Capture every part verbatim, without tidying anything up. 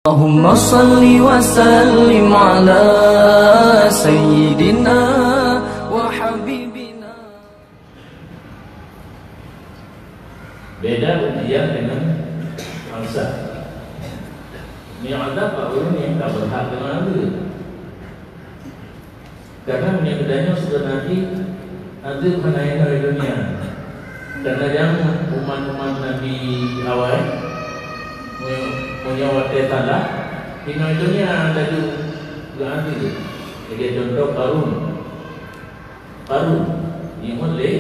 Allahumma salli wa sallim ala sayyidina wa habibina. Beda ujian dengan azab. Nyoe azab bak ureueng nyang ka beurhak deungon azab. Karena meunyoe geutanyoe seubeuna jih, azab hana inoe donya. Karena nyang umat-umat Nabi awai, meunyoe watée salah, inoe donya laju geuazab. Lagée contoh Qarun. Qarun, jimeuet lé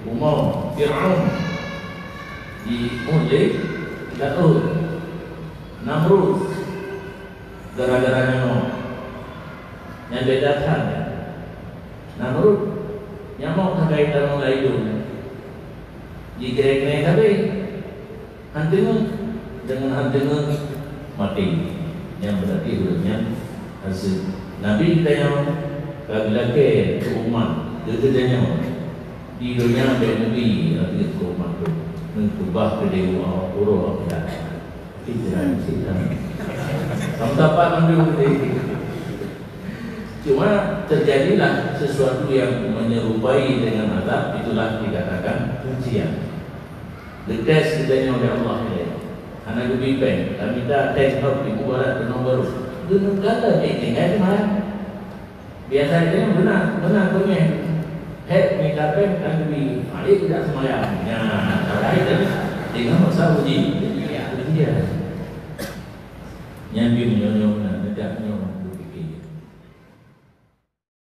bumoe, Fir'aun, jimeuet lé Daud, Namrud, gara-gara nyoe. Nyang beda that, Namrud, nyang mok sagai tamong lam idong, jigreng-greng sabe. Han teungeut, deungon han teungeut maté. Nyan beurati ureueng nyan hase. Nabi geutanyoe ka geulakée keu umat geutanyoe di donya bék neubi ateueh keu umat tu, neukeubah keu dewa uroe akhirat. Tapi jalan sih kan. Kamu dapat ambil. Cuma terjadilah sesuatu yang menyerupai dengan azab, itulah dikatakan ujian. Dites geutanyoe lé Allah ilée. Hana geubri péng, tamita tank hok di mubarak keunoe barô. Geuneukalon ék tinggai seumayang. Biasa geutanyoe beuna, beuna keumeh. Hék mita péng ka geubri, ha, ék jak seumayang. Nyan, laén deungon masa uji, ujian. Nyan pih meunyoe